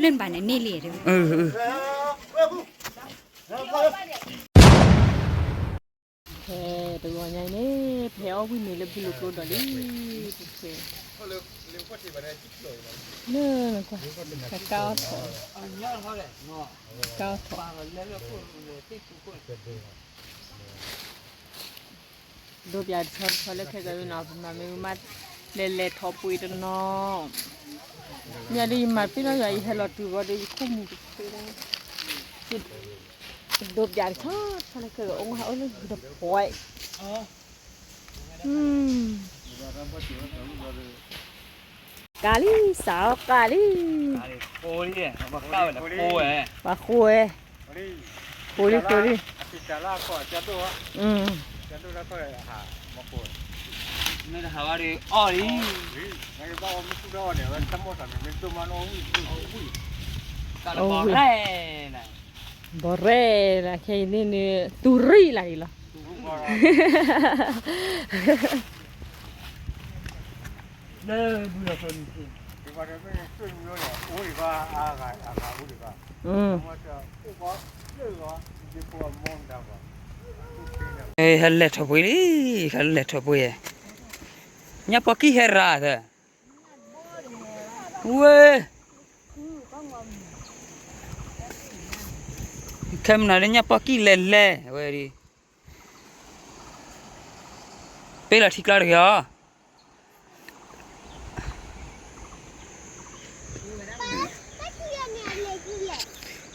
လၢနဘၣ်န့ၣ်န့ၢ်လံဒီး ဖဲတဂီၤညါအံၤန့ၣ် ဖဲအီၣ်ဝံၣ်န့ၣ်လၢဘုလိာ်ကျိဒီးလံ တဖဲ လၢနကွၢ် ကါအီၣ်ထီၣ် ကါအီၣ်ထီၣ် ဒိးပၠးတဆီတဆီလၢခဲကနၤ ပမၤမ့ၢ်ဝံၤမး လဲၤလဲၤထီၣ်ပှ့ၤတနီၤ မ့ၢ်ဒ်ယမၤတပ့ၢ်နီၢ်ယွၤ ယဟဲလီၤတုၤဂီၤဒီး ယခိၣ်မူၤတဖု ဒိးပၠးတဆီတဆီလၢခဲကအိၣ်မး အိၣ်လၢတဖှဲး ကါလံ စးအီၣ်ကါလံ ပှၤဃိဝဲ ဃိလံ ဃိလံ မ့ၢ်တဟးဝဲဒီးအီၣ်လံ ဘီရဲၣ်လၢခဲအံၤန့ၣ် တူၢ်ရံၣ်လၢဒ်လီၤ ဟဲလဲၤထီၣ်ပှ့ၤလံ ဟဲလဲၤထီၣ်ပှ့ၤ ညၣ်ပီၢ်ကံၢ်ဟဲရၤသၢ ဝဲ ခဲမနၤလၢညၣ်ပီၢ်ကံၢ်လဲၤလဲၤ အဝဲဒ် ပ့လီၤထံကျါတဂ့ၤ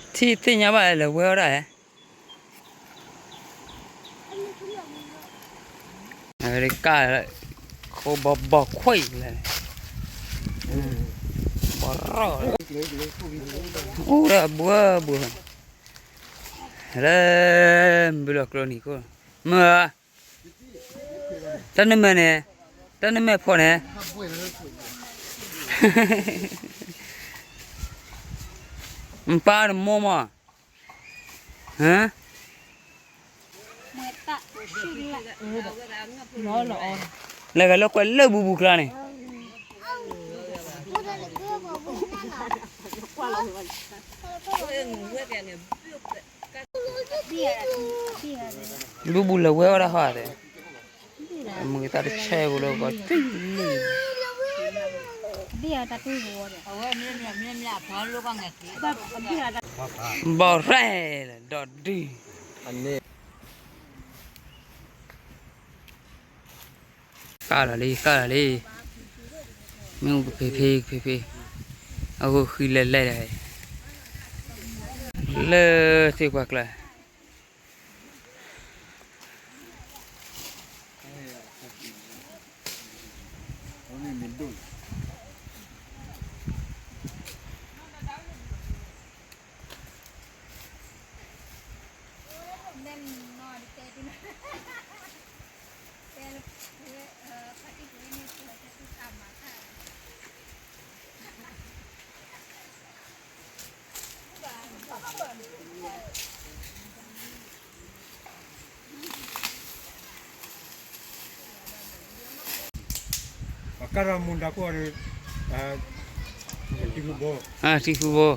အီၤ ထံၣ်သ့ၣ်ညါဘၣ်လဲၤဝဲအီၣ်ဒၣ် အဝဲကါ ခိဘီဘီခွံလဲၣ် ဘီရီၣ် အိၣ်ဒီးဘှၢဘှၢ လၢ ဘုလီၤကျိနံၤခိၣ် မၢ တၢ်နမဲာ်န့ၣ် တၢ်နမဲာ်ဖီန့ၣ် မပၢ်တမိၢ်မး ဟၢ လဲၤဂဲၤလၢကွဲလၢဘူးဘူးကျါန့ၣ် ဘူးဘူးလဲၤဝဲဝဲဒၣ်ဟီၣ်သဲး မုၢ်ကသးတဆဲးဘူးလၢကီး ဘီရဲၣ်လၢဒီးဒု ကၢ်လီၤလံ ကၢ်လီၤလံ မ့ၣ်အူကဖ့ဖ့ကဖ့ဖ့ အဂိၢ်ဃံလဲၤလဲၤဒီး လၢသ့ၣ်ပှၢ်ကျါ ပကါရမူဒါခိၣ်ဒီး ထံဖူဘိ ထံဖူဘိ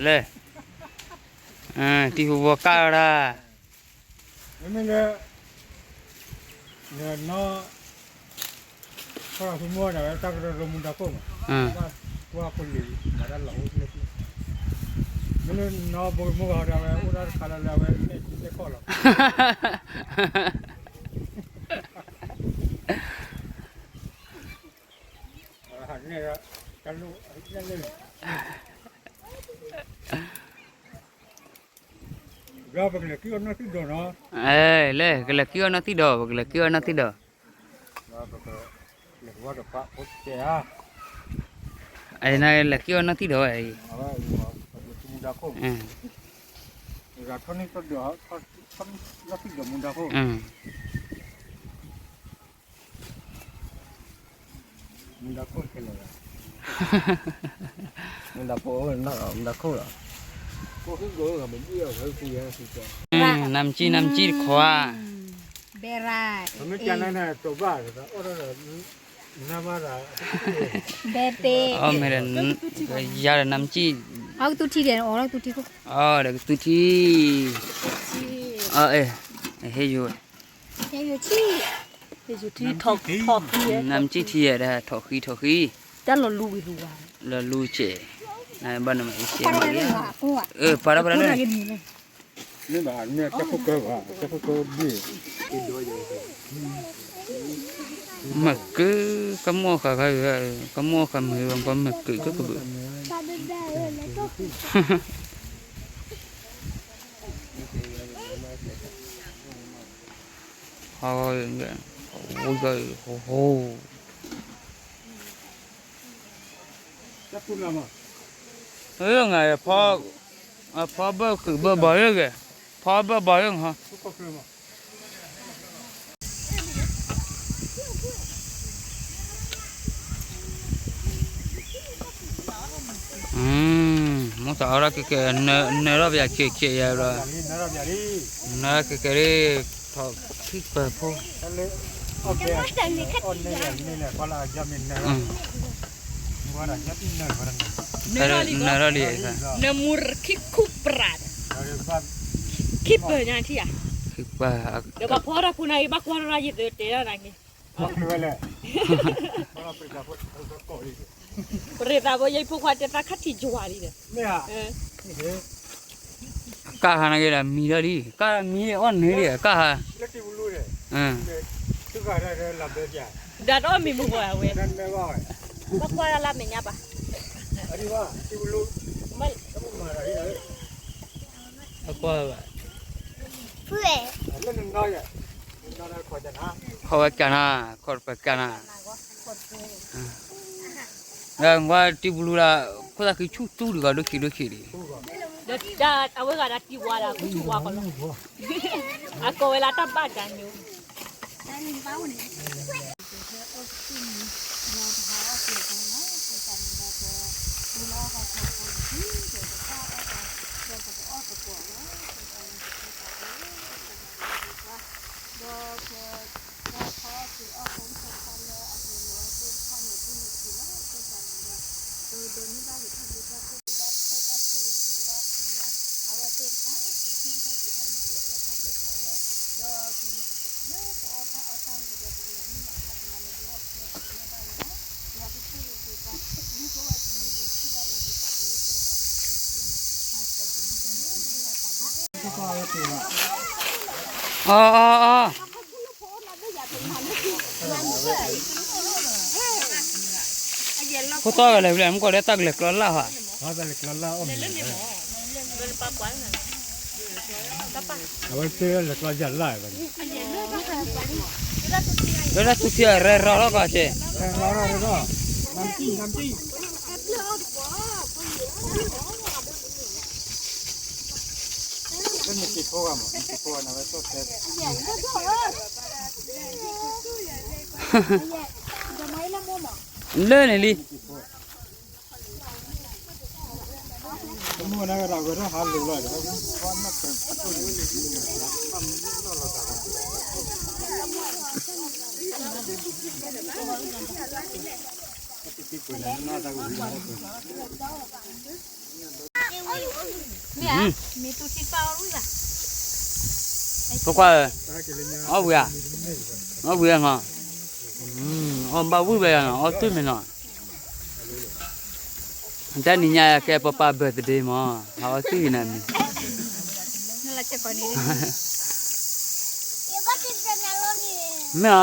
လဲၣ် ထံဖူဘိကါရၢ် မ့မ့ၢ်လၢ နနီၢ် ခီၣ်ဖုမူဒၣ်ဝဲတၢ်ကရၢကရိမူဒါခိၣ်မး ကွၢ်ကွၢ်ပလံၤ မၤတၢ်လီၤအိၣ်လၢ မ့ၢ်လၢနီၢ်ဘိမူဂၤဒၣ်ဝဲ အိၣ်ဒၣ်တခါလၢလၢအဝဲလဲၣ်ထံလဲၣ်ကီၢ်လီၤ ဟးန့ၣ် တၢ်လိၣ် လၢပကလဲၤကံၣ်အီၣ်နီၢ်သံၣ်ဒီးနီၤ လၢ ကလဲၤကံၣ်အီၣ်နီၢ်သံၣ်ဒီး ပကလဲၤကံၣ်အီၣ်နီၢ်သံၣ်ဒီး လဲၤကံၣ်အီၣ်နီၢ်သံၣ်ဒီးဝဲအံၤ အဝဲ ပကလဲၤကံၣ်မူဒါခိၣ် ထံ ဂၤထီၣ်န့ၣ်တဒၢး, ထီၣ်န့ၣ်လီၤသံၣ်ဒီးမူဒါခိၣ်, မူဒါခိၣ်ခဲလၢာ်, မူဒါခိၣ်လီၤ, နမ်ကၠံၣ် နမ်ကၠံၣ်တခီဧါ, ဘဲရၤ, ဘဲတ့, အီၣ်မ့ၢ်ဒီး, ယၤဒီးနမ်ကၠံၣ်, အီၣ်ကသူထံဒီး အီၣ်ကသူထံ, အီၣ်ဒီးကသူထံ, အီၣ်အဲ, ဟ့ၣ်ယိာ်, နမ်ကၠံၣ်ထံယဲဒၣ် ထိၣ်ဃံထိၣ်ဃံ, လီၤလူက့ၤ, ဘၣ်နမၤအံၤစဲးမ့ၢ်, အၢ ပာ်ထီၣ်ပာ်ထီၣ်လၢန့ၣ် မ့ၢ်ဘၣ်မ့ၢ်ကဲခိၣ်ကၢဘၣ်, ကဲခိၣ်ကၢဘ့ၣ်, မ့ၢ်ကုၢ်, ကမိၣ်ဃာ်ခါ, ကမိၣ်ဃာ်မုာ်, ပှၤမ့ၢ်ကုၢ်ကကဘုး, ဟီ, ဟိ, ဟိ, ငါ, ဖီဘၢၣ်ကုးဘၢၣ်ဘီယဂဲၤ, ဖီဘၢၣ်ဘီယဂဟီ, မိၢ်သးအီၣ်ဒၣ်ကဲကဲ, နၢထီၣ်ပယၤခဲခဲယၤဒီး, နၢထီၣ်ကဲကဲ, ထီၣ်ခံပၢၤဖိ, နၢထီၣ်လံ, နၢမူရခံခူပရၤ, ခံပၢၤညါထံၣ်ဧါ, ခံပၢၤ, ဒီးဘၣ်ဖီတၢ်ဖိနၤအံၤ ဘၣ်ကွၢ်ထီၣ်ရၣ်ယသၢတဲဒၣ်နၤက့ၤ ပရ့သးဖိ ယဖိခွါတဲသးခါထံးယွၤလံဒီး, ကၢ်ဟါနၤက့ၤဒီးမံထီၣ်လံ, ကၢ်မံအီၣ်န့ၢ်လံ, ကၢ်ဟါ, ဒၣ်တအီၣ်မံမုၢ်ဂီၤဝဲ, ဘၣ်ကွၢ်လၢ်လၢ်မဲာ်ညါဘၣ်, အကွၢ်ဘၣ်, ခီဝဲကၢ်နၤ, ခီတပၢၤကၢ်နၤ, ဝဲတံၤပလူဒၣ်, ခိၣ်သၣ်ဃံဆူၣ်တူၢ်ဒံးဂီၤဒိၣ်ခံဒိၣ်ခံဒံး, ဒီးအဝဲဂၤဒၣ်တံၤဝါဒီး ခိၣ်ဆူၣ်ဝါကီးလီၤ, အကိးဝဲလၢတၢ်ဘၣ်ဒါညိ အီ အီ အီ ဖိသၣ်ဂၤလဲၤဖဲလဲၣ် မ့ၢ်ကွၢ်လၢတၢ်ကလဲၤကျီလၢ်ဟါ, အဝဲသ့ၣ်လဲၤကျီယၢ်လၢ်ဘၣ်န့ၣ်, လၢတၢ်သူထံအရဲၣ်ရီလီၤကီးဆ့, လၢန့ၣ်လံ. ဖိခွါဧၢ, အီၣ်ဝံၤဧါ, အီၣ်ဝံၤဧါနီၤ, အီၣ်ဘၣ်ဝံၣ်ဝဲယၤနီၤ, အီၣ်သွံၣ်မ့ၢ်နီၤ, တနံၤညါကဲပပၢ် birthday မး, ဟးအီၣ်သွံၣ်နၤမံၤ, မ့ၢ်ဧ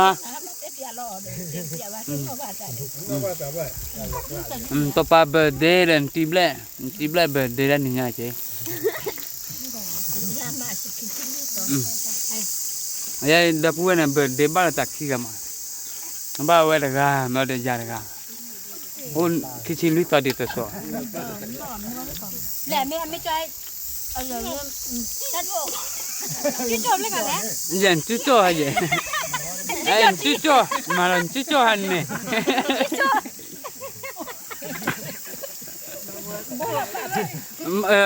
ါ, ပပၢ် birthday ဒီး နတံၤဘျဲၣ်, နတံၤဘျဲၣ် birthday တနံၤညါကဲ ယဲဒီပုၢ်ဝဲၢ်န့ၣ် birthday ဘၣ်လၢတၢ်ခံဂၤမး, ဘၣ်ဝဲတဂၤ မ့ၢ်ဒီးယၤတဂၤ, အိၣ်ခံဆံလွံၢ်သီဒံးတစီၤ, လၢမ့ၢ်မ့ၢ်ကၠီ ယဲၢ်နစုကၠီၣ်ဟဲယဲၢ်, အဲ နစုကၠီၣ်, မၤလီၤနစုကၠီၣ်ဟဲန့ၣ်,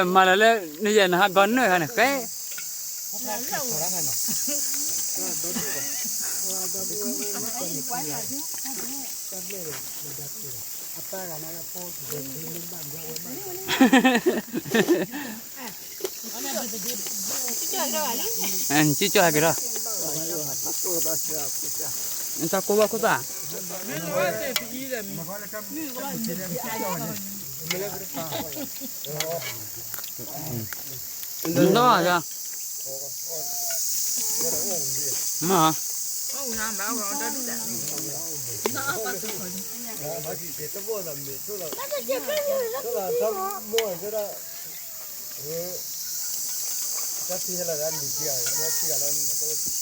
မၤလီၤလၢ နယဲၢ်နဟးဂီၤနၢၣ်ဟဲန့ၣ်ဃဲ နစုကၠီၣ်ဟဲက့ၤလီၤ, န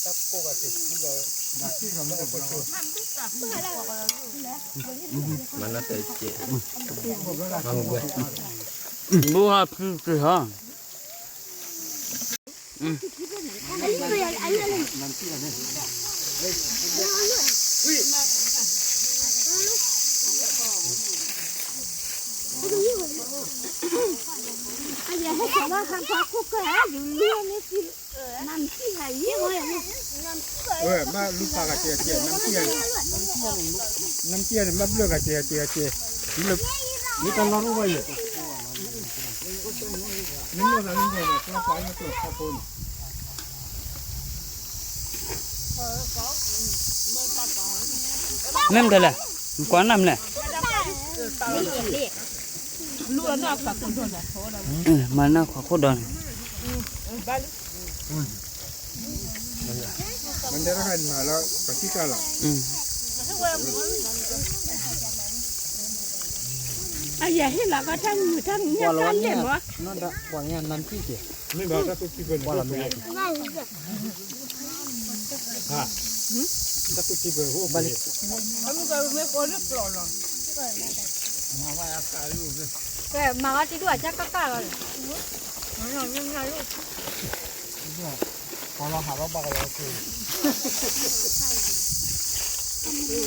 သးကိးဘၣ်ခိၣ်သၣ်, နီၢ်, မ့ၢ် မနုၤတဲကဲ, ဘိဟးဖုက့ၤဟီ မ့ၢ်လူၤဖးဂၤကဲကဲ, နမ်ကံၢ်န့ၣ် မ့ၢ်ဘျၢၣ်ဂၤကဲကဲ, မ့ၢ်တလီၤရူၢ်ဝဲယဲၢ် မ့ၢ်မတၤလဲၣ်, ကွၢ်နၢ်မလဲၣ်, မၤနၢ်ခွါခိၣ်ဒီးန့ၣ်, အယဟ့ၣ်လီၤကီတၢ်မုာ်တၢ်မုာ်ညါတၢ်လဲၣ်မး, ပှၤညါနမ်ကံၢ်ကဲ, မ့ၢ်ဘၣ်တၢ်သူၣ်ထံဘၢန့ၣ်, တၢ်သူၣ်ထံဘၢအိၣ်ဘၣ်လံ, မၤအီၤတံၤဒိၣ်အကၢ်ကၢ်လီၤ, အီၤဒ်အံၤ, ဘၣ်ရဲၣ်ရီၤထီၣ်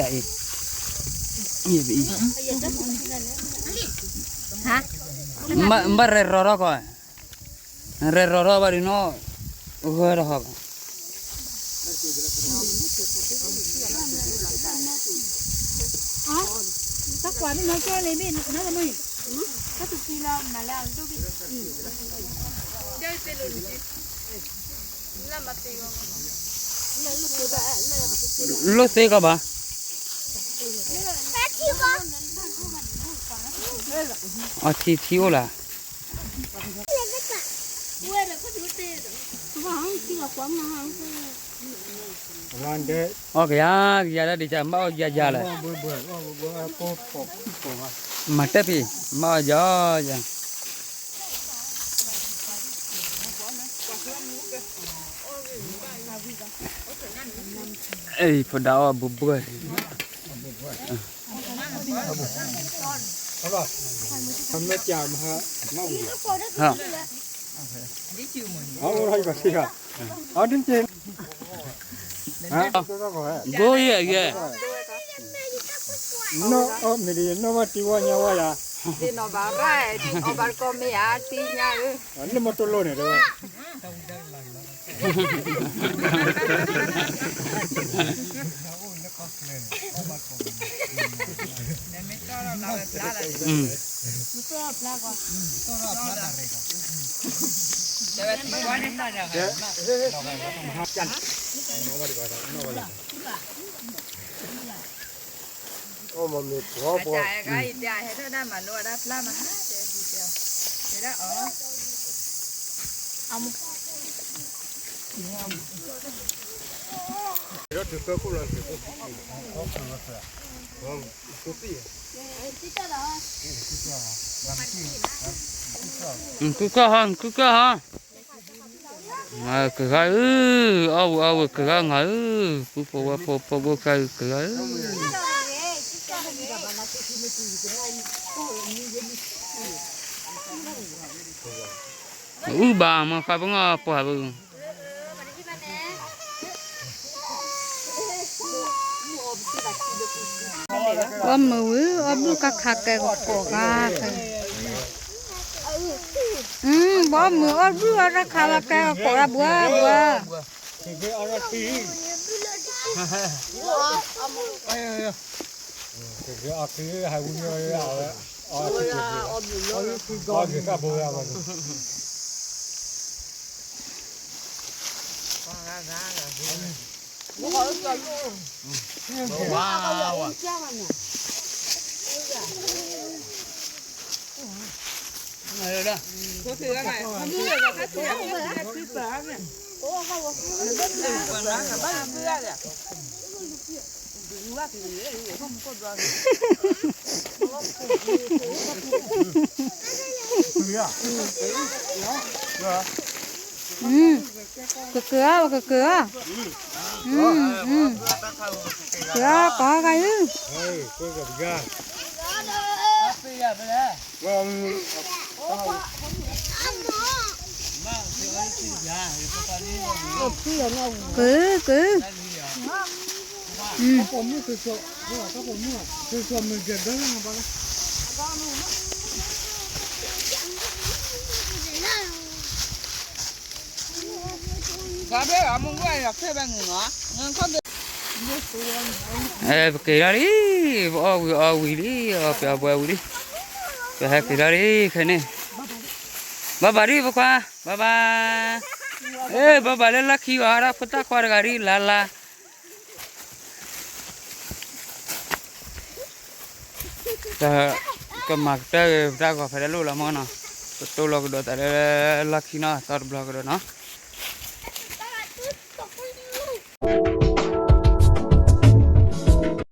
ကီး, ရဲၣ်ရီၤထီၣ်ဘၣ်ဒ်နီၢ်, ဂဲၤထီၣ်ဟီၣ်ကီး တၢ်ကွၢ်မ့ၢ်နီၢ်ကၠီလံမ့ၢ်နီၢ်ကမုၢ်, တၢ်တပံလီၤမၤလၢအဒိၣ်ဘ့ၣ်, လိၣ်သ့ကီးဘၣ်, အထံထံအိၣ်လၢ အီၣ်ကယၤကယၤလၢဒ်ကဘၣ်အီၣ်ယၤယၤလၢ, မၤတဲဖံး, ဘၣ်အီၣ်ယၤယၤ, အဖိဒါအီၣ်ဘှီဘှီ ဘိယဲၢ်ယဲၢ်, နီၢ်ဘၣ်တံၤဝဲညါဝဲယၤ, လၢမီၤတိလိန့ၣ်တဲဝဲ နကုကၢ်ဟီ နကုကၢ်ဟီ, ကဂၤဧၢ, အီၣ်ဝံၤအီၣ်ဝံၤကဂၤငါဧၢ, ပူဖိဝဲဖိဖိဖိကဂၤဧၢ, ကဂၤဧၢ. အုၣ်ဘၣ်မ့ၢ်ဃါပငီၢ်ပှၢ်ဘု အီၣ်မုာ်ဝံၤ အီၣ်ဘုၣ်ကခးကဲကကိးဂၤ, ဘီမုာ်အီၣ်ဘုၣ်အီၣ်တၢ်ခးလီၤကဲကကိးဂၤဘှါဘှါ, ကကၢၤအီၤ ကကၢၤအီၤ, ကကၢၤအီၤ ကဟီဂၤအုၣ်, ကကၢၤ, ကကၢၤ. ပက့ၤလီၤလံ, ပအီၣ်ဝံၤအီၣ်ဝံၤလံ, အီၣ်ပှဲၤအီၣ်ဝံၤလံ, ပဟဲက့ၤလီၤလံခဲန့ၣ်, ဘၣ်ဘၣ်ဒ်ပခွါ, ဘၣ်ဘၣ်, ဘၣ်ဘၣ်လၢလီၢ်ခံအီၤ ဟးထီၣ်ဖိသၣ်ခွါတဂၤဒ် လါလါ တၢ်ကမၤကတၢၢ်ပတၢ်ဂီၤဖဲတၢ်လိၣ်လီၤမ့ၢ်နီၤ, ပတိၢ်လီၤကဒီးသးလၢလီၢ်ခံနီၤ သီတဘျီကဒီးနီၤ.